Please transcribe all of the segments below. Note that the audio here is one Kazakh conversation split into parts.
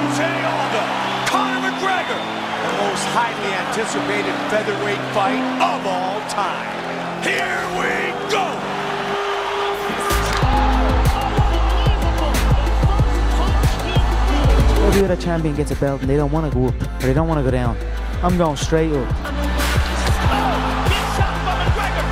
Jose Aldo, Conor McGregor, the most highly anticipated featherweight fight of all time. Here we go! Every other champion gets a belt and they don't want to go up, or they don't want to go down. I'm going straight up. Oh, big shot by McGregor!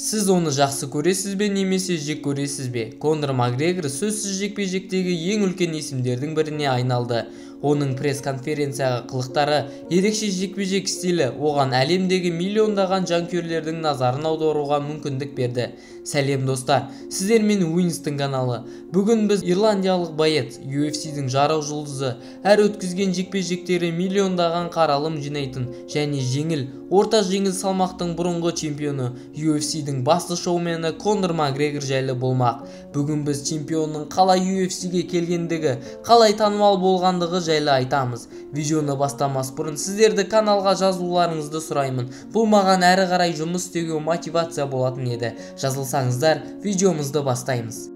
Сіз оны жақсы көресіз бе немесе жек көресіз бе? Конор Макгрегор сөзсіз жекпе-жектегі ең үлкен есімдердің біріне айналды. Оның пресс-конференцияға қылықтары, ерекше жекпе-жек стилі оған әлемдегі миллиондаған жанкүйерлердің назарын аударуға мүмкіндік берді. Сәлем достар, сіздермен Уинстон каналы. Бүгін біз ирландиялық боец, UFC-дің жарық жұлдызы, әр өткізген жекпе-жектері миллиондаған қаралым жинайтын және жеңіл, орта жеңіл салмақтың бұрынғы чемпионы, UFC-дің басты шоумені Конор Макгрегор жайлы болмақ. Бүгін біз чемпионның қалай UFC-ге келгендігі, қалай танымал болғандығы жайлы айтамыз. Видеоны бастамас бұрын сіздерді каналға жазуларыңызды сұраймын. Бұл маған әрі қарай жұмыс істеуге мотивация болатын еді. Жазылсаңыздар, видеомызды бастаймыз.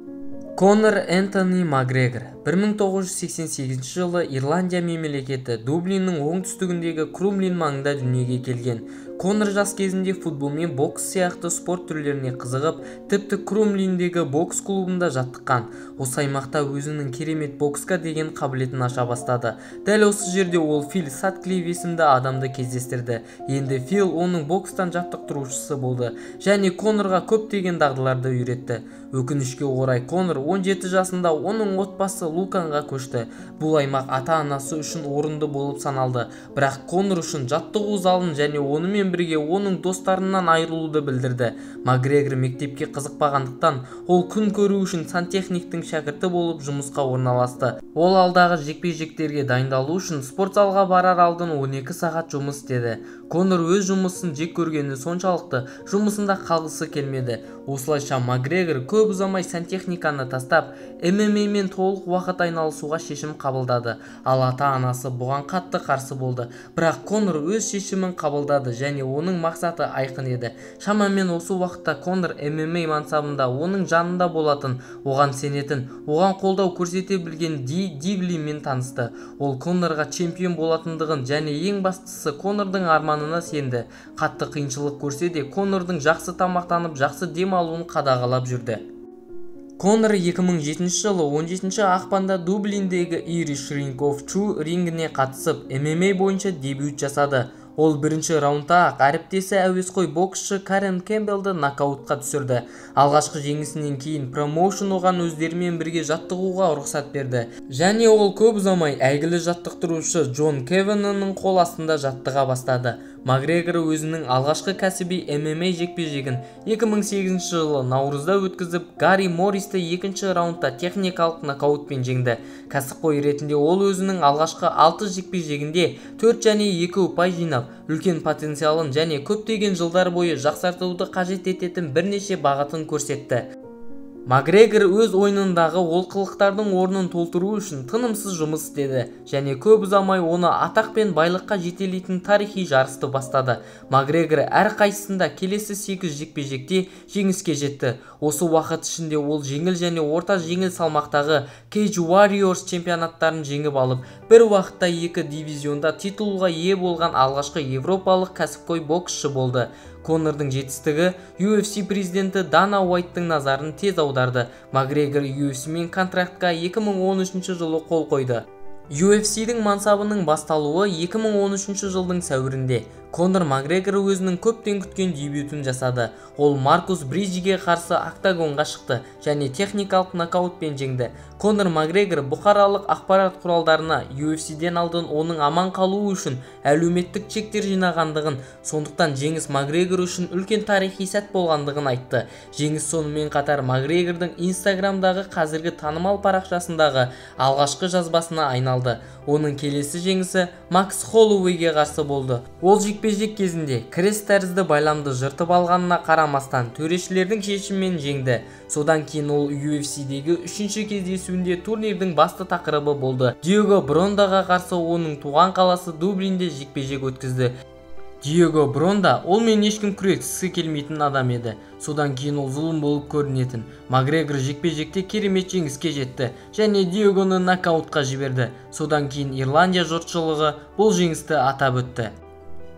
Конор Энтони Макгрегор 1988 жылы Ирландия мемлекеті Дублиннің оңтүстігіндегі Крумлин маңында дүниеге келген. Конор жас кезінде футбол мен бокс сияқты спорт түрлеріне қызығып, тіпті Крумлиндегі бокс клубында жаттыққан. Осы аймақта өзінің керемет боксқа деген қабілетін аша бастады. Дәл осы жерде ол Фил Сатклифф есімді адамды кездестірді. Енді Фил оның бокстан жаттықтырушысы болды және Конорға көптеген дағдыларды үйретті. Өкінішке орай Конор 17 жасында оның отбасы Луканға көшті. Бұл аймақ ата-анасы үшін орынды болып саналды. Бірақ Конор үшін жаттығу залын және онымен бірге оның достарынан айырылуды білдірді. Макгрегор мектепке қызықпағандықтан ол күн көру үшін сантехниктің шәкірті болып жұмысқа орналасты. Ол алдағы жекпе-жектерге дайындалу үшін спорт залға барар алдын 12 сағат жұмыс істеді. Конор өз жұмысын жек көргені соншалықты жұмысында қалғысы келмеді. Осылайша Макгрегор көп ұзамай сантехниканы тастап, ММА-мен толық уақыт айналысуға шешім қабылдады. Ал ата-анасы бұған қатты қарсы болды. Бірақ Конор өз шешімін қабылдады және оның мақсаты айқын еді. Шамамен осы уақытта Конор ММА мансабында оның жанында болатын, оған сенетін, оған қолдау көрсете білген Ди Дивлинмен танысты. Ол Конорға чемпион болатындығын және ең бастысы Конордың арманына сенді. Қатты қиыншылық көрсе де Конордың жақсы тамақтанып, жақсы дем алуын қадағалап жүрді. Конор 2007 жылы 17 ақпанда Дублиндегі Irish Ring of Two рингіне қатысып, ММА бойынша дебют жасады. Ол бірінші раундта-ақ әріптесі әуесқой боксшы Карен Кэмпбеллді нокаутқа түсірді. Алғашқы жеңісінен кейін промоушен оған өздерімен бірге жаттығуға рұқсат берді. Және ол көп ұзамай әйгілі жаттықтырушы Джон Кевеннің қол астында жаттыға бастады. Макгрегор өзінің алғашқы кәсіби ММА жекпе-жегін 2008 жылы наурызда өткізіп, Гарри Морристі екінші раундта техникалық нокаутпен жеңді. Кәсіпқой ретінде ол өзінің алғашқы 6 жекпе-жегінде 4 және 2 ұпай жинап, үлкен потенциалын және көптеген жылдар бойы жақсартуды қажет ететін бірнеше бағытын көрсетті. Макгрегор өз ойынындағы олқылықтардың орнын толтыру үшін тынымсыз жұмыс істеді және көп ұзамай оны атақ пен байлыққа жетелейтін тарихи жарысты бастады. Макгрегор әр қайсысында келесі 8 жекпе-жекте жеңіске жетті. Осы уақыт ішінде ол жеңіл және орта жеңіл салмақтағы Cage Warriors чемпионаттарын жеңіп алып, бір уақытта екі дивизионда титулға ие болған алғашқы европалық кәсіпқой боксшы болды. Конордың жетістігі UFC президенті Дана Уайттың назарын тез аударды. Макгрегор UFC-мен контрактқа 2013 жылы қол қойды. UFC-дің мансабының басталуы 2013 жылдың сәуірінде. Конор Макгрегор өзінің көптен күткен дебютін жасады. Ол Маркус Бриджиге қарсы октагонға шықты және техникалық нокаутпен жеңді. Конор Макгрегор бұқаралық ақпарат құралдарына UFC-ден алдын оның аман қалуы үшін әлеуметтік чектер жинағандығын, сондықтан жеңіс Макгрегор үшін үлкен тарихи сәт болғандығын айтты. Жеңіс сонымен қатар Макгрегордың Инстаграмдағы қазіргі танымал парақшасындағы алғашқы жазбасына айналды. Оның келесі жеңісі Макс Холлоуэйге қарсы болды. Ол жекпе-жек кезінде крест тәрізді байламды жыртып алғанына қарамастан төрешілердің шешімімен жеңді. Содан кейін ол UFC-дегі үшінші кездесуінде турнирдің басты тақырыбы болды. Диего Брондаға қарсы оның туған қаласы Дублинде жекпе-жек өткізді. Диего Бронда ол мен ешкім күрескісі келмейтін адам еді. Содан кейін ол зұлым болып көрінетін. Макгрегор жекпе-жекте керемет жеңіске жетті және Диегоны нокаутқа жіберді. Содан кейін Ирландия жұртшылығы бұл жеңісті атап өтті.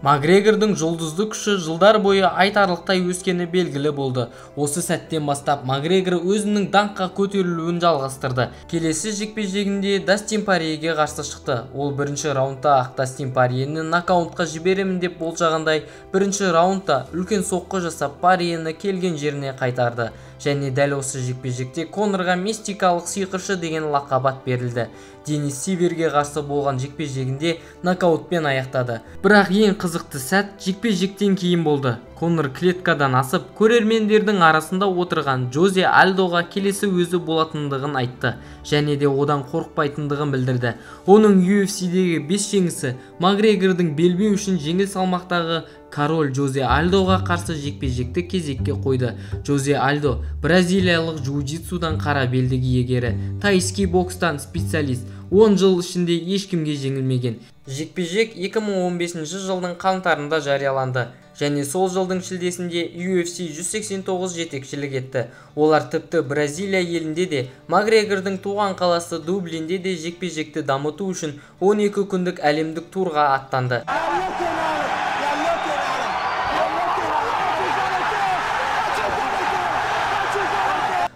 Макгрегордың жұлдызды күші жылдар бойы айтарлықтай өскені белгілі болды. Осы сәттен бастап Макгрегор өзінің даңққа көтерілуін жалғастырды. Келесі жекпе-жегінде Дастин Порьеге қарсы шықты. Ол бірінші раундта ақ Дастин Порьені нокаутқа жіберемін деп болжағандай, бірінші раундта үлкен соққы жасап Порьені келген жеріне қайтарды. Және дәл осы жекпе-жекте Конорға мистикалық сиқыршы деген лақап ат берілді. Денис Сиверге қарсы болған жекпе-жегінде нокаутпен аяқтады. Бірақ ең қызықты сәт жекпе-жектен кейін болды. Конор клеткадан асып, көрермендердің арасында отырған Жозе Альдоға келесі өзі болатындығын айтты және де одан қорықпайтындығын білдірді. Оның UFC-дегі 5 жеңісі Макгрегордың белбеу үшін жеңіл салмақтағы король Жозе Альдоға қарсы жекпе-жекті кезекке қойды. Жозе Альдо бразилиялық джиу-джитсудан қара белдік иегері, тайский бокстан специалист, 10 жыл ішінде ешкімге жеңілмеген. Жекпе-жек 2015 жылдың қаңтарында жарияланды және сол жылдың шілдесінде UFC 189 жетекшілік етті. Олар тіпті Бразилия елінде де, Макгрегордың туған қаласы Дублинде де жекпе-жекті дамыту үшін 12 күндік әлемдік турға аттанды.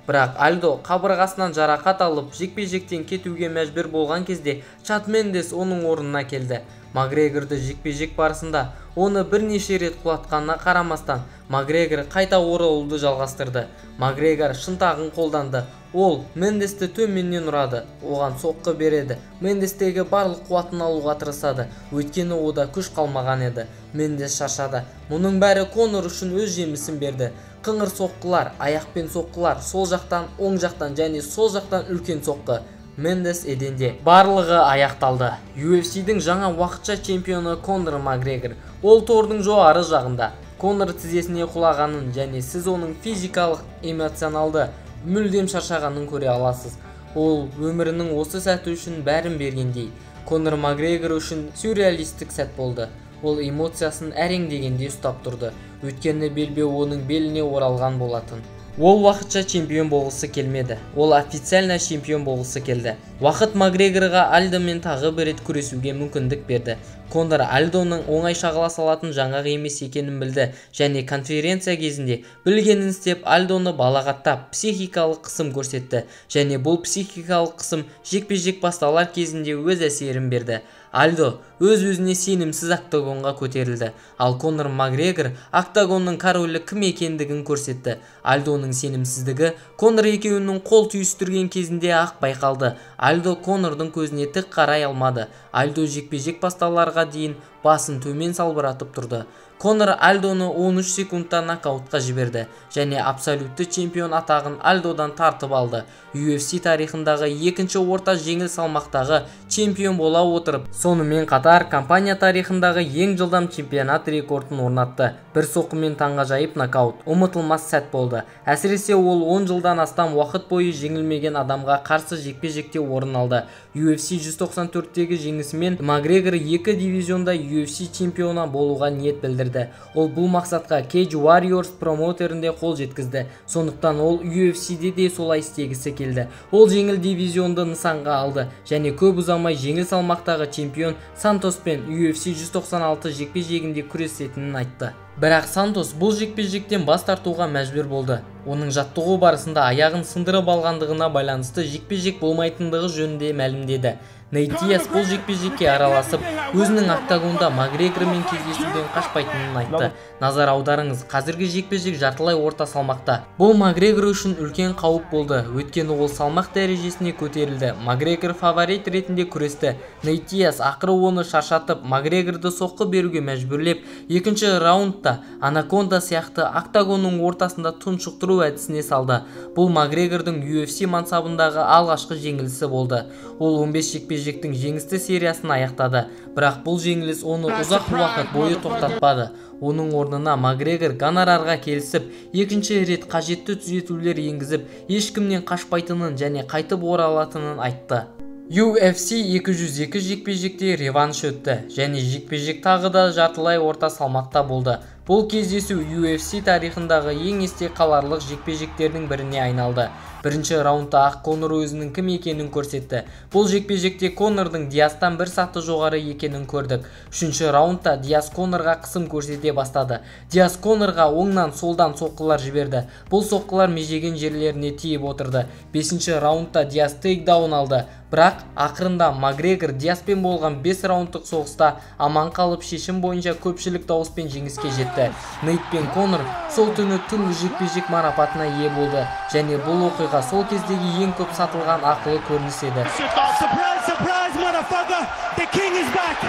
Бірақ Альдо қабырғасынан жарақат алып, жекпе-жектен кетуге мәжбүр болған кезде Чад Мендес оның орнына келді. Макгрегорды жекпе-жек барысында оны бірнеше рет құлатқанына қарамастан, Макгрегор қайта оралуды жалғастырды. Макгрегор шынтағын қолданды. Ол Мендесті төменнен ұрады, оған соққы береді. Мендестегі барлық қуатын алуға тырысады, өйткені ода күш қалмаған еді. Мендес шаршады. Мұның бәрі Конор үшін өз жемісін берді. Қыңыр соққылар, аяқпен соққылар, сол жақтан, оң жақтан және сол жақтан үлкен соққы. Мендес еденде. Барлығы аяқталды. UFC-дің жаңа уақытша чемпионы Конор Макгрегор. Ол тордың жоғары жағында. Конор тізесіне құлағанын және сіз оның физикалық, эмоционалды мүлдем шаршағанын көре аласыз. Ол өмірінің осы сәті үшін бәрін бергендей. Конор Макгрегор үшін сюрреалистік сәт болды. Ол эмоциясын әрең дегенде ұстап тұрды. Өйткені белбеу оның беліне оралған болатын. Ол уақытша чемпион болғысы келмеді. Ол официально чемпион болғысы келді. Уақыт Макгрегорға Альдомен тағы бір рет күресуге мүмкіндік берді. Конор Альдоның оңай шағыла салатын жаңғақ емес екенін білді және конференция кезінде білгенін істеп Альдоны балағаттап психикалық қысым көрсетті. Және бұл психикалық қысым жекпе-жек басталар кезінде өз әсерін берді. Альдо өз-өзіне сенімсіз октагонға көтерілді, ал Конор Макгрегор октагонның королі кім екендігін көрсетті. Альдоның сенімсіздігі Конор екеуінің қол түйістірген кезінде ақ байқалды. Альдо Конордың көзіне тік қарай алмады. Альдо жекпе-жек басталарға дейін басын төмен салбыратып тұрды. Конор Альдоны 13 секундта нокаутқа жіберді және абсолютті чемпион атағын Альдодан тартып алды. UFC тарихындағы екінші орта жеңіл салмақтағы чемпион бола отырып, сонымен қатар компания тарихындағы ең жылдам чемпионат рекордын орнатты. Бір соққымен таңғажайып нокаут, ұмытылмас сәт болды. Әсіресе ол 10 жылдан астам уақыт бойы жеңілмеген адамға қарсы жекпе-жекте орын алды. UFC 194-тегі жеңісімен Макгрегор екі дивизионда UFC чемпионы болуға ниет білдірді. Ол бұл мақсатқа Cage Warriors промоутерінде қол жеткізді. Сондықтан ол UFC-де де солай істегісі келді. Ол жеңіл дивизионды нысанға алды және көп ұзамай жеңіл салмақтағы чемпион Сантоспен UFC 196 жекпе-жегінде күресетінін айтты. Бірақ Сантос бұл жекпе-жектен бас тартуға мәжбүр болды. Оның жаттығу барысында аяғын сындырып алғандығына байланысты жекпе-жек болмайтындығы жөнінде мәлімдеді. Нейт Диас бұл жекпе-жекке араласып, өзінің октагонда Макгрегормен кездесуден қашпайтынын айтты. Назар аударыңыз, қазіргі жекпе-жек жартылай орта салмақта. Бұл Макгрегор үшін үлкен қауіп болды, өйткені ол салмақ дәрежесіне көтерілді. Макгрегор фаворит ретінде күресті. Нейт Диас ақыры оны шаршатып, Макгрегорды соққы беруге мәжбүрлеп, екінші раундта анаконда сияқты октагонның ортасында тұншықтыру тұншықтыру әдісіне салды. Бұл Макгрегордың UFC мансабындағы алғашқы жеңілісі болды. Ол 15 жекпе-жектің жеңісті сериясын аяқтады. Бірақ бұл жеңіліс оны ұзақ уақыт бойы тоқтатпады. Оның орнына Макгрегор гонорарға келісіп, екінші рет қажетті түзетулер енгізіп, ешкімнен қашпайтынын және қайтып оралатынын айтты. UFC 202 жекпе-жекте реванш өтті және жекпе-жек тағы да жартылай орта салмақта болды. Бұл кездесу UFC тарихындағы ең есте қаларлық жекпе-жектердің біріне айналды. Бірінші раундта ақ Конор өзінің кім екенін көрсетті. Бұл жекпе-жекте Конордың Диастан бір саты жоғары екенін көрдік. Үшінші раундта Диас Конорға қысым көрсете бастады. Диас Конорға оңнан солдан соққылар жіберді. Бұл соққылар межеген жерлеріне тиіп отырды. Бесінші раундта Диас тейкдаун алды. Бірақ ақырында Макгрегор Диаспен болған 5 раундтық соғыста аман қалып, шешім бойынша көпшілік дауыспен жеңіске жетті. Нейт пен Конор сол түні түнгі жекпе-жек марапатына ие болды және бұл оқиға сол кездегі ең көп сатылған ақылы көрініс еді. Surprise, surprise, motherfucker! The king is back!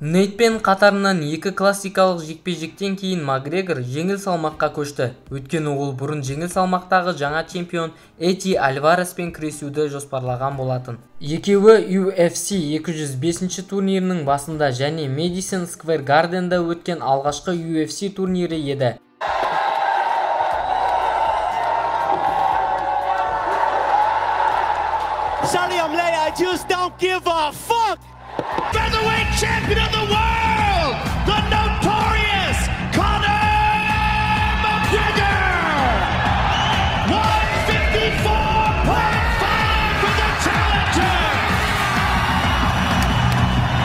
Нейтпен қатарынан екі классикалық жекпе-жектен кейін Макгрегор жеңіл салмаққа көшті. Өйткені ол бұрын жеңіл салмақтағы жаңа чемпион Эдди Альвареспен күресуді жоспарлаған болатын. Екеуі UFC 205 турнирінің басында және Мэдисон Сквер Гарденда өткен алғашқы UFC турнирі еді. Sorry, I'm late. I just don't give a fuck. Featherweight champion of the world, the notorious Conor McGregor. 154.5 for the challenger.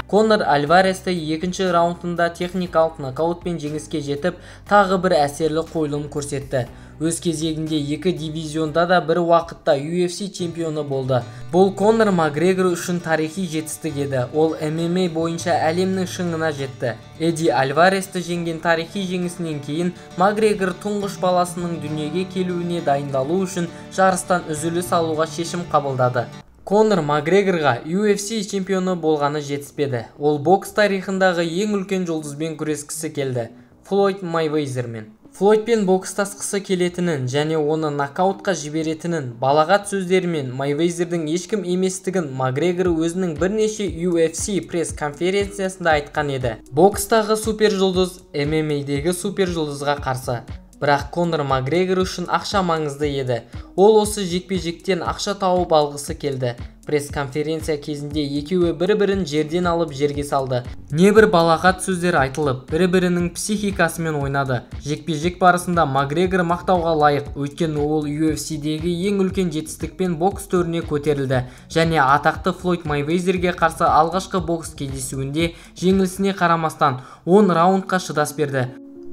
Конор Альваресті екінші раундында техникалық нокаутпен жеңіске жетіп, тағы бір әсерлі қойылым көрсетті. Өз кезегінде екі дивизионда да бір уақытта UFC чемпионы болды. Бұл Конор Макгрегор үшін тарихи жетістік еді. Ол MMA бойынша әлемнің шыңына жетті. Эдди Альваресті жеңген тарихи жеңісінен кейін Макгрегор тұңғыш баласының дүниеге келуіне дайындалу үшін жарыстан үзіліс алуға шешім қабылдады. Конор Макгрегорға UFC чемпионы болғаны жетіспеді. Ол бокс тарихындағы ең үлкен жұлдызбен күрескісі келді – Флойд Мейвезермен. Флойдпен бокстасқысы келетінін және оны нокаутқа жіберетінін, балағат сөздерімен Мейвезердің ешкім еместігін Макгрегор өзінің бірнеше UFC пресс-конференциясында айтқан еді. Бокстағы супержұлдыз MMA-дегі супержұлдызға қарсы. Бірақ Конор Макгрегор үшін ақша маңызды еді. Ол осы жекпе-жектен ақша тауып алғысы келді. Пресс-конференция кезінде екеуі бір-бірін жерден алып жерге салды. Небір балағат сөздер айтылып, бір-бірінің психикасымен ойнады. Жекпе-жек барысында Макгрегор мақтауға лайық, өйткені ол UFC-дегі ең үлкен жетістікпен бокс төріне көтерілді және атақты Флойд Мейвезерге қарсы алғашқы бокс кездесуінде жеңілісіне қарамастан 10 раундқа шыдас берді.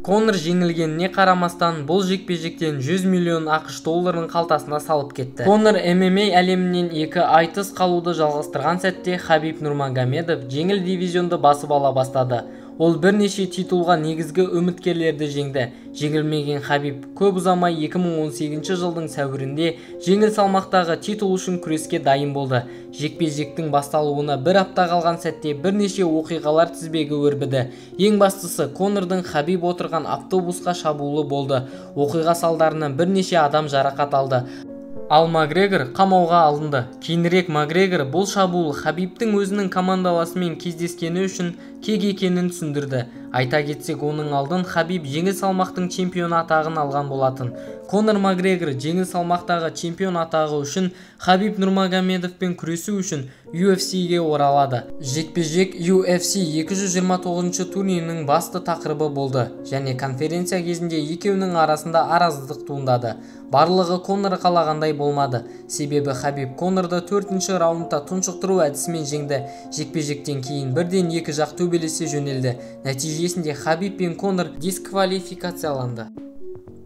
Конор жеңілгеніне қарамастан бұл жекпе-жектен 100 миллион ақш долларын қалтасына салып кетті. Конор MMA әлемінен екі ай тыс қалуды жалғастырған сәтте Хабиб Нурмагомедов жеңіл дивизионды басып ала бастады. Ол бірнеше титулға негізгі үміткерлерді жеңді. Жеңілмеген Хабиб көп ұзамай 2018 жылдың сәуірінде жеңіл салмақтағы титул үшін күреске дайын болды. Жекпе-жектің басталуына бір апта қалған сәтте бірнеше оқиғалар тізбегі өрбіді. Ең бастысы Конордың Хабиб отырған автобусқа шабуылы болды. Оқиға салдарынан бірнеше адам жарақат алды. Ал Макгрегор қамауға алынды. Кейінірек Макгрегор бұл шабуыл Хабибтің өзінің командаласымен кездескені үшін кек екенін түсіндірді. Айта кетсек, оның алдын Хабиб жеңіл салмақтың чемпионы атағын алған болатын. Конор Макгрегор жеңіл салмақтағы чемпион атағы үшін Хабиб Нурмагомедовпен күресу үшін UFC-ге оралады. Жекпе-жек UFC 229 турнирінің басты тақырыбы болды және конференция кезінде екеуінің арасында араздық туындады. Барлығы Конор қалағандай болмады. Себебі Хабиб Конорды 4-ші раундта тұншықтыру әдісімен жеңді. Жекпе-жектен кейін бірден екі жақ төбелесе жөнелді. Нәтижесінде Хабиб пен Конор дисквалификацияланды.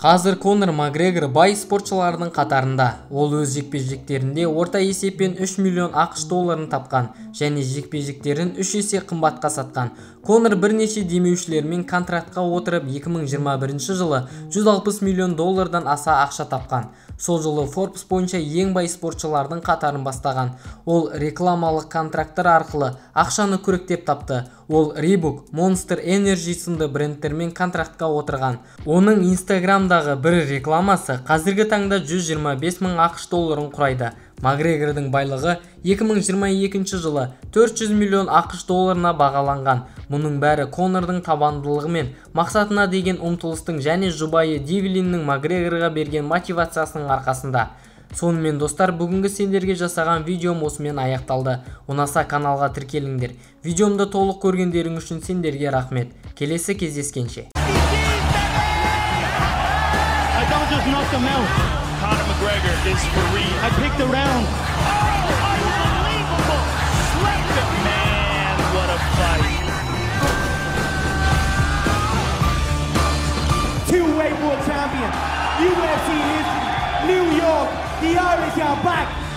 Қазір Конор Макгрегор бай спортшылардың қатарында. Ол өз жекпе-жектерінде орта есеппен 3 миллион ақш долларын тапқан және жекпе-жектерін 3 есе қымбатқа сатқан. Конор бірнеше демеушілермен контрактқа отырып 2021 жылы 160 миллион доллардан аса ақша тапқан. Сол жылы Forbes бойынша ең бай спортшылардың қатарын бастаған. Ол рекламалық контракттар арқылы ақшаны күректеп тапты. Ол Reebok, Monster Energy сынды брендтермен контрактқа отырған. Оның Instagram Инстаграмдағы бір рекламасы қазіргі таңда 125 мың АҚШ долларын құрайды. Макгрегордың байлығы 2022 жылы 400 миллион АҚШ долларына бағаланған. Мұның бәрі Конордың табандылығы мен мақсатына деген ұмтылыстың және жұбайы Девлиннің Макгрегорға берген мотивациясының арқасында. Сонымен, достар, бүгінгі сендерге жасаған видеом осымен аяқталды. Ұнаса, каналға тіркеліңдер. Видеомды толық көргендерің үшін сендерге рахмет. Келесі кездескенше. I don't just knock them out. Conor McGregor is for real. I picked the round. Oh, unbelievable! Slept him. Man, what a fight. Two-weight world champion, UFC history, New York, the Irish are back.